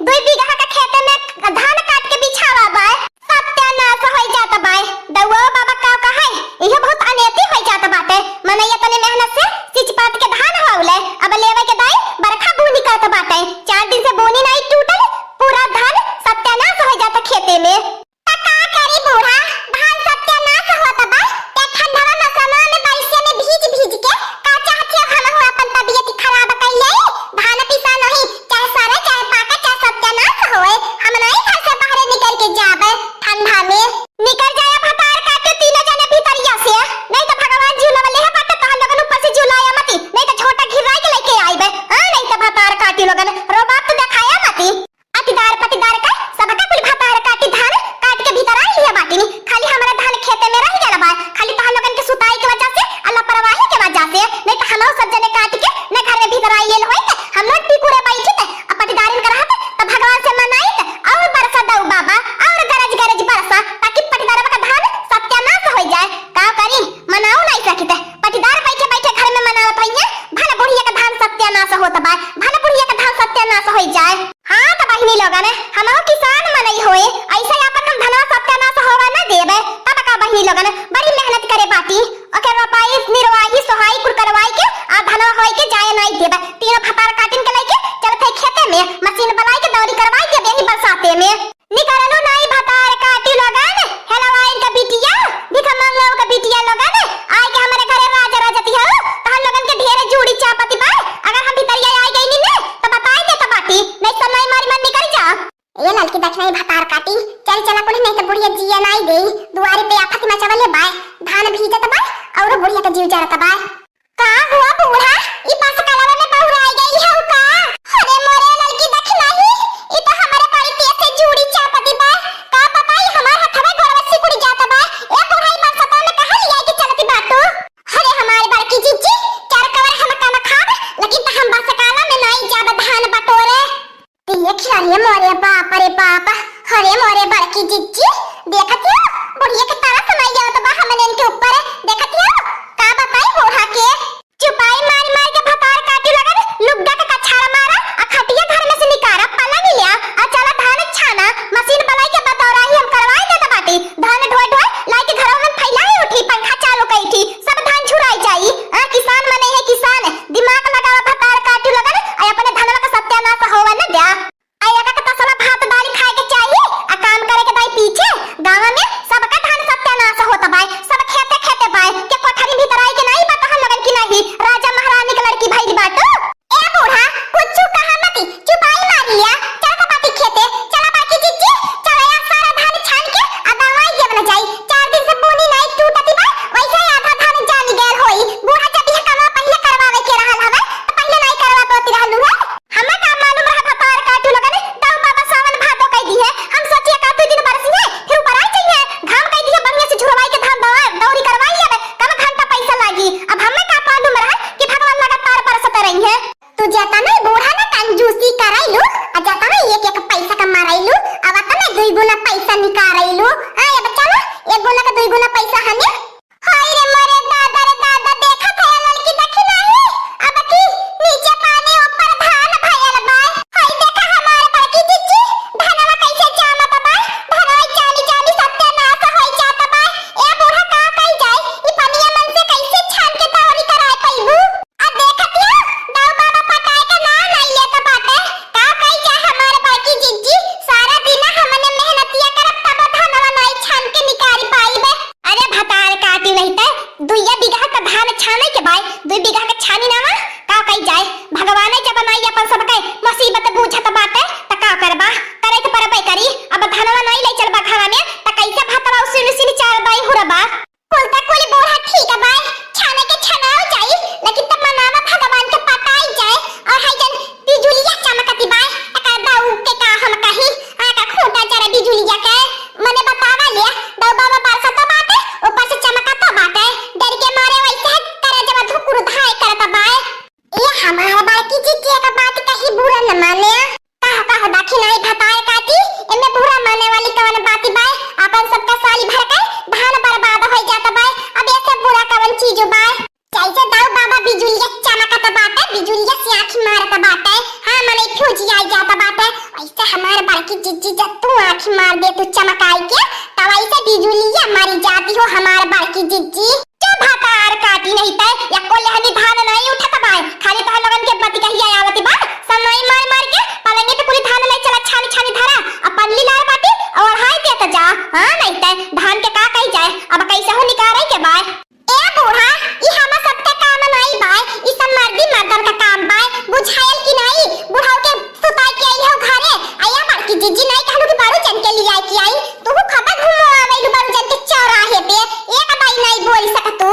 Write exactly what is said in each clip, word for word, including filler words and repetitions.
दुई बीघा के खेते में धान काट के बिछावा बाय, सत्यानाश होइ जात बाय। दउआ बाबा का कहै, इहो बहुत अनेति होइ जात बाटे। मनई एतने मेहनत से सींच पात के धान होवले, अब लेवे के दाई बरखा बूनी करत बाटे। चार दिन से बूनी नाई टूटल, पूरा धान सत्यानाश होइ जात खेते में। त का करी बूढ़ा, धान सत्यानाश होत बा, ते ठंडवा मौसमा में बारिशे में भीज भीज के का चाहत हो, हमहू अपन तबियत खराब कइ लेई, धान पिसा नहीं, चाहे सरे, चाहे पाके, चाहे सत्यानाश होए, हम नहीं घर से बाहरे निकल के जाबे ठंडा में। निकल जाया भतार काटी तीनों जने भीतरिया से, नहीं त भगवान जिउ लवले है बाटे, तहन लोगन ऊपर से जिउ लाया मती, नहीं त झोटा घिराई के लेके आइबे, हाँ, नहीं त भतार काटी लोगन रोबाब तो देखाया मती। अतिदार पतिदार का सबका कुल भतार काटी धान काट के भीतर आई लिया बाटिनी, खाली हमारा धान खेते में रह गया बा, खाली तहन लोगन के सुताई के वजह से, आ लापरवाही के वजह से, नहीं त हमहू सब जने काट के न घर में भीतर आई लेल होइत, हम लोग टिकुरे बैठित, आ पतिदारिन का रहत, त भगवान से मनाइत, और बरसा दऊ बाबा, और गरज गरज बरसा, ताकि पतिदारवा का धान सत्यानाश होइ जाए। का करी, मनाऊ नहीं सकित, पतिदार बैठे बैठे घर में मनावत होइए, भला बुढ़िया का धान सत्यानाश होत बा, भला बुढ़िया का धान सत्यानाश होइ जाए। हाँ त बहिनी लोगन, हमहू किसान मनई होए, ऐसे आपन हम धनवा सत्यानाश होवे न देबे। तब का बहिनी लोगन, बड़ी मेहनत करे बाटी, ओके रोपाई, निरवाही, सोहाई कुल करवाई के आ धनवा होए के जाए नाई देबे। तीनों भतार काटिन के लेके चलत है खेते में, मशीन बलाई के दौरी करवाई देबे यही बरसाते में। निकललू नाई भतार काटी लोगन, हेलवाइन का बिटिया, भिखमंगो का बिटिया लोगन, आए के हमरे घरे राजा राजती हऊ, तहन लोगन के ढेर जूड़ी चापती बा, अगर हम भीतरिया आए गई नी ने, त बताई देत बाटी, नहीं सब नाई मारी मन निकल जा। ए ललकी दखिनाई भतार काटी, चल चला कुल, नहीं त बुढ़िया जिया नाई देई। दुआरी पे आफत मचवले बाय, धान भीजत बाय, और बुढ़िया के जीव जरत बाय। का हुआ बूढ़ा, ई बसकलवा में बउराई गई है का? अरे मोरे ललकी दखिनाई, ई त हमरे बड़ी तेज से जूड़ी चापती बाय। का बताई, हमार हथवा गोड़वा सिकुड़ जात बाय। ए बूढ़ा, ई बरसतवा में कहाँ लिया के चलती बाटू? अरे हमार बड़की जिज्जी, चार कवर हम कम खाब, लेकिन त हम बसकलवा में नाई जाब धान बटोरे। देख, अरे मोरे बाप रे बाप, अरे मोरे बड़की जिज्जी, देखत हो, बुढ़िया के तरस नाई आवत बा हमने इनके ऊपर, देखत हो, का बताई बूढ़ा के। चुपाई मार मार के भतार काटी लगन, लुग्गा के कछार मारा, आ खटिया घर में से निकारा, पलंग लिया, आ चला धान छाना, मशीन बलाई के बतौराही हम करवाई देत बाटी, धान ढोए ढोए लाई के घरवा में फैलाई उठी, पंखा चालू कई थी, सब धान झुराई जाई। आ किसान मने है किसान, दिमाग लगावा भतार काटू लगन, आ अपने धनवा का सत्यानाश होवे न द्या। आ एक एक तसला भात दाल खाए के चाही, आ काम करे के दाई पीछे, गाँव में सबका धान सत्यानाश होत बाय, सब खेते खेते बाय, के कोठरी भीतर आई के नाई बा तहन लगन की नाई, राजा महारानी के लड़की भइल बाटू। ए बूढ़ा, कुछु कहा मती, चुपाई मार लिया, चल तो बाटी खेते, चला बाकी जिज्जी, चला यार सारा धान छान के आ दवाई देवल जाई, चार दिन से बूनी नाई टूटती बा, वैसे ही आधा धान जानी गैल होई, बूढ़ा जब यह कमा पहले करवावे के रहल हवे, त पहले नाई करवा पाती रहलू है। हमें का मालूम रहा भतार काटू लगन, दाऊ बाबा सावन भादो कई दी है। हम सोचिए का दू दिन बरसी है, फिर ऊपर आ जाइए। घाम कई दी है, बढ़िया से झुरवाई के धान दवा, दौरी करवाई लेबे, कम घंटा पैसा लागी। अब हमें का मालूम रहा कि भगवान लगातार बरसत रही है। तू जाता नहीं बूढ़ा ना कंजूसी कराई लू, आ जाता नहीं एक एक पैसा का माराई लू, अब आता नहीं दुई गुना पैसा निकाराई लू। हाँ, ये बच्चा ना, एक गुना का दुई गुना पैसा हने। हाय रे मोरे दादा रे दादा, देखत है ललकी दखिनाही, अब की नीचे पानी ऊपर धान भयल बा। हाय देखा हमार बड़की जिज्जी, धनवा कैसे जामत बा, धनवा जानी जानी सत्यानाश होई जात बा। ए बूढ़ा का कई जाए, ई पनिया मन से कैसे छान के दौरी कराए पइबू? आ देखत हो, दाऊ बाबा पटाए के नाम नाई लेत बाटे। का कई जाए हमार बड़की जिज्जी, सारा दिन हमने मेहनतिया करब तब धनवा नाई छान के निकाली पाइबे। अरे भतार काटी नहीं ते, दुइया बीघा का धान छाने के बाय, दुई बीघा का छानी नावा, का कई जाए? भगवान जब नाई अपन सबके मुसीबत बूझत बाटे, त का करबा? करे के परबे करी। अब धनवा नाई ले चलबा घरा में, त कैसे भतवा उसिन उसिन चार बाई हुरबा? कुल त कुल बूढ़ा ठीक बाय, छाने के छनाओ जाई, लेकिन त मनावा भगवान के पटाई जाए, और हाई जन बिजुलिया चमकती बाय, एकर दाऊ के का हम कही, आ का खूंटा जरा बिजुलिया के, मने बतावा ले, दाऊ बाबा बरसत बाटे, ऊपर से चमकत बाटे, डर के मारे वैसे है, करे जब धुकुर धाए करत बाय। ए हमार बड़की जिज्जी एक बात कही बुरा न माने। कहो, कहो, दखिनाही भतार काटी, एमे बुरा माने वाली कवन बात बा? अपन सबका साली भर के धान बर्बाद होई जात बा, अब ऐसे बुरा कवन चीज बा? जैसे दाऊ बाबा बिजुलिया चमकत बाटे, बिजुलिया से आँखी मारत बाटे, हाँ, मने फ्यूज आई जात बाटे, वैसे हम दे तू चमकाई के, तब ऐसे बिजुलिया मारी जाती हो हमार बड़की जिज्जी। जो भतार काटी नहीं तै, या को लेहनी धान नहीं उठत बाय, खाली तोहर लोगन के बतिकहिया आवत बा, सब नहीं मार मार के पलंगे पे कुली धान नहीं चला छानी छानी धरा, अब पल्ली लार बाटी और हाय देत जा। हाँ, नहीं तै धान के का कही जाए, अब कैसे हो निकारे के बाय। ए बूढ़ा, ई हमा सबके काम नाई बाय, ई सब मर्दी मर्दन का काम बाय, बुझायल कि नाई? बुढ़ऊ के सुताई के आई हो घरे, आ या बड़की जिज्जी नाई कहलू कि बड़ू जन के लियाई के आई, तू खूब घूमो आवेलू बड़ू जन के चौराहे पे, एक बाई नाई बोल सकतू।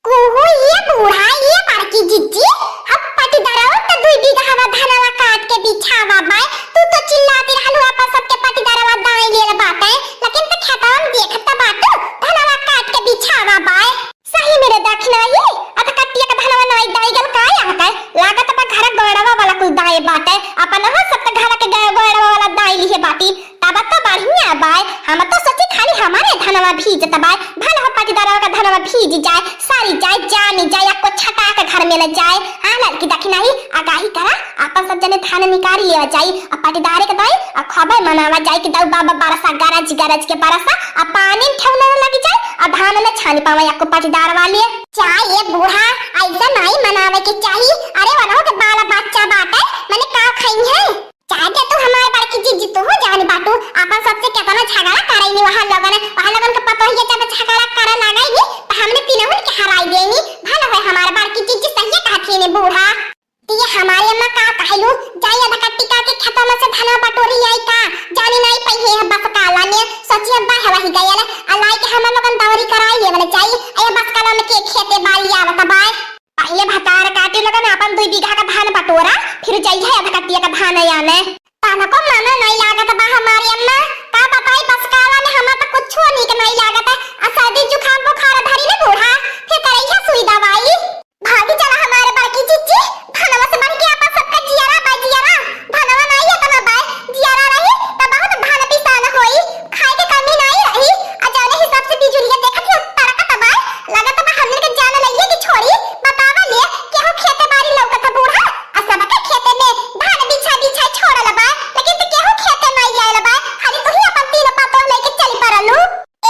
कुहू ये बूढ़ा, ये बड़की जिज्जी, अब पटीदारवा त दुई बीघा हवा धनवा काट के बिछावा बाय, तू तो चिल्लाती रहलू अपन सबके पटीदारवा दाई लेल बाटे, लेकिन त खेतवा में देखत त बाटू, धनवा काट के बिछावा बाय। सही में रे दखिनही, अधकट्टिया के धनवा नाई दाई गल का यहाँ के? लागत बा घर गोड़वा वाला कुल दाए बाटे, अपन हो सब त घर के ग-, गोड़वा वाला दाई लिहे बाटी, तब तो बढ़िया बाय। हम तो सोची खाली हमारे धनवा भीजत बाय, भल हो पटीदारवा का धनवा भीज जाए, सरी जाए, जामी जाए, या को छटा के घर में ले जाए। हाँ लड़की दखिनही, आगाही करा, अपन सब जने धान निकाली लेवा जाई, आ पटीदारे के दाई, आ खबर मनावा जाई कि दऊ बाबा बरसा गरज गरज के बरसा, आ पानी में ठेहुना न लगी जाए, आ धान न छानी पावा या को पटीदार वाले। चाहे ये बूढ़ा, ऐसा नहीं मनावे के चाही। अरे वनहु के बाल बच्चा बाटे, मने का खाई है? चाहे जे तू हमार बड़की जिज्जी तू हो जान बाटू, अपन सबसे केतना झगड़ा करैनी वहाँ लोगन, वहाँ लोगन के पतोहिया जब झगड़ा करे लागैनी, त हमने तीनहुन के हराई देनी। भल होए हमार बड़की जिज्जी सहिए कहत ही ने बूढ़ा। त ये हमारे अम्मा का कहलू, जाई अधकट्टी का के खेतवा में से धनवा बटोरी आई का, जानी नाई पई है बस काला में, सोचिए बा है वही गयल, अलाई के हम लोगन दौरी कराई लेवल जाई, ए बस काला में के खेते बारी आवत बाय। पहिले भतार काटी लोगन अपन दुई बीघा का धान बटोरा, फिर जइहे अधकट्टिया का धान आने। तनको मना नाई लागत बा हमारी अम्मा, का बताई बस काला में हमार त कुछो नीक नाई लागत, आ सर्दी जुकाम बुखार धरी ने बूढ़ा, फिर करैया सुई दवाई। भागी चला हमारे बड़की जिज्जी, धनवा से बढ़ के आपन सबका जियरा बा जियरा, धनवा नाई एतना बा, जियरा रही त बहुत धान पिसान होई, खाए के कमी नाई रही। आ जौने हिसाब से बिजुलिया देखत ही तड़कत बा, लगत बा हमने के जान लइए के छोड़ी। बतावा ले, केहू खेते बारी लौकत बूढ़ा, आ सबके खेते में धान बिछा बिछा छोड़ल बा, लेकिन त केहू खेते नाई आयल बा, खाली तू ही अपन तीन पतोह लेके चली पड़लू।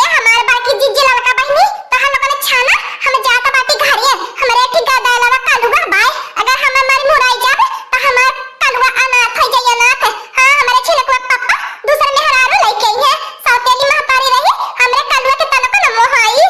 ए हमार बड़की जिज्जी ललका बहिनी, तोहर लोगन छाना, हम जात बाटी घरे। हमरे एक ठे गदलवा कलुआ बाय, अगर हम मर मुराई जाब, त हमार कलुआ अनाथ हो जाई, अनाथ। हाँ, हमरे छिलकुआ के पप्पा दूसर मेहरारू लइके आई है, सौतेली महतारी रही, हमरे कलुआ के तनको न मोहाई।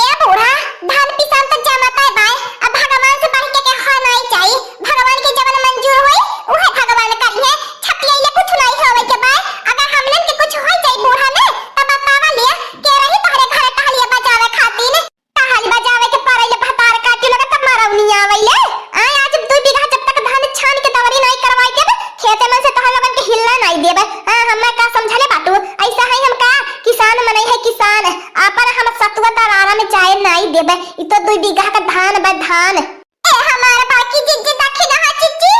ए बूढ़ा, धान पिसान त जमत है बाय, अब भगवान से बढ़ के केहू नाई चाही। भगवान के जवन मंजूर होई, उहे भगवान करिहे। छतियाइले कुछ नाई होवे के बाय। अगर हमनन के कुछ होई जाई बूढ़ा में, तब बतावा ले, के रही तोहरे घरे टहलिया बजावे खातिर? टहल बजावे के परैले भतार काटी लगे तब मरौनी आवैले। आय, आज दुई बीघा जब तक धान छान के दवरी नाई करवाई देब, खेते मन से तोहर लोगन के हिलना नाई देब। हाँ, हमें का समझले बाटू? ऐसा है हम का? किसान मनई है किसान। आपन हम सतुआ दरारा में जाए नाई देबे। ई तो दुई बीघा का धान बा, धान। ए हमार बड़की जिज्जी, देखी ना जिज्जी,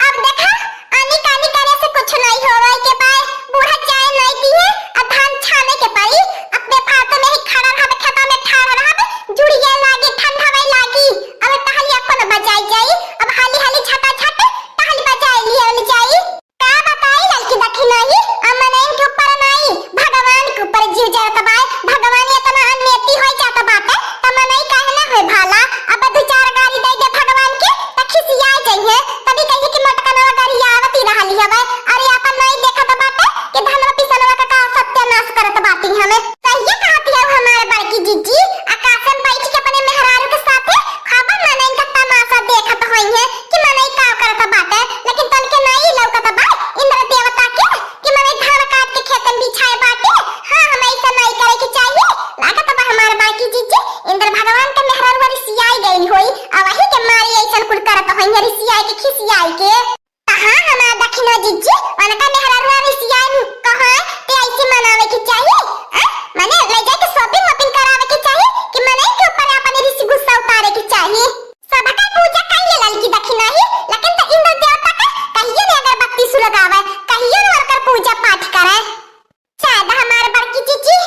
अब देखा, आनी कानी करे से कुछ नाई होवे के बाय। बूढ़ा जाए नाई दिए, अब धान छाने के पड़ी। अपने फालतू में ही खड़ा रहबे, खेता में ठाड़ रहबे, जुड़िए लागी, ठंडा में लागी। अब टहलिया कौन बजाई जाई, अब हाली हाली झटा झट टहल बजाई लिहल जाई। का बताई ललकी दखिनही, अब मनइन के ऊपर नाई, भगवान के ऊपर जीव जरत बाय। भगवान इतना अनियति होई जात बाटे, त मनई काहे ना होए भाला। अब दू चार गारी दे दे भगवान के, त खिसिया जइहे, तभी कहिए कि मोटकनवा गरियावती रहली हवे। अरे आपन नाई देखत बाटे कि धनवा पिसनवा का, का सत्यानाश करत बाटी हमें। सहिए कहत हऊ हमार बड़की जिज्जी, आकाश में बैठ के अपने मेहरारू के साथे खबर मनई का तमाशा देखत होइहे कि मनई का करत बाटे, लेकिन तनके नाई लौकत बा इंद्र देवता के कि मनई धान काट के खेतन बिछाए बाटे। हाँ, हमें ऐसा नाई करे के चाहिए। लागत बा हमार बड़की जिज्जी, इंद्र भगवान के मेहरारू रिसियाई गई होई, आ वही के मारी ऐसन कुल करत होइहे, रिसियाई के, खिसियाई के। कहाँ हमार दखिनो जिज्जी, उनका मेहरारुआ रिसियाई कहाँ, ते ऐसे मनावे के चाहिए? आ? मने ले जाके shopping वॉपिंग करावे के चाहिए कि मनई के ऊपर अपन रिस गुस्सा उतारे के चाहिए? सबका पूजा कर ले ललकी दखिनही, लेकिन तो इंद्र देवता का कहियो ने अगरबत्ती सुलगावे, कहियो ने ओकर पूजा पाठ करे। शायद हमार बड़की जिज्जी,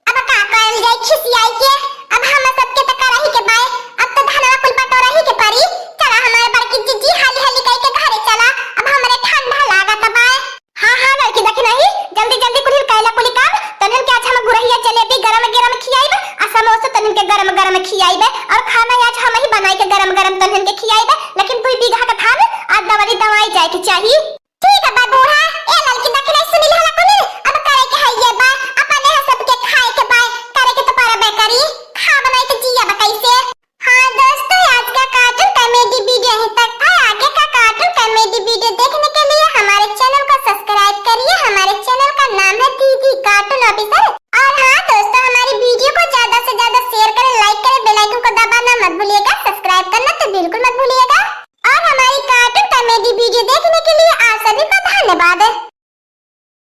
अब का करल जाई खिसियाई के? अब हम सबके त करही के बाय, अब त धनवा कुल बटोरही के पड़ी। चला हमार बड़की जिज्जी, हाली हाली कई के घरे चला, अब हमरे ठंडा लागत बाय। हाँ करे के चाही। ठीक है बा बूढ़ा, ए ललकी दखिनाई सुनिल हला कुलिर, अब करे के है ये बा, अपने है सबके खाए के बा, करे के तो परबे करी, खा बनाई तो जिया बा कैसे। हाँ दोस्तों, आज का cartoon comedy video यहीं तक था। आगे का cartoon comedy video देखने के लिए हमारे channel को subscribe करिए। हमारे channel का नाम है दीदी cartoon officer। और हाँ दोस्तों, हमारी video को ज्यादा से ज्यादा share करें, like करें, bell icon को दबाना मत भूलिएगा, subscribe करना तो बिल्कुल मत भूलिएगा। और हमारी cartoon comedy video देखने के लिए आप सभी को धन्यवाद।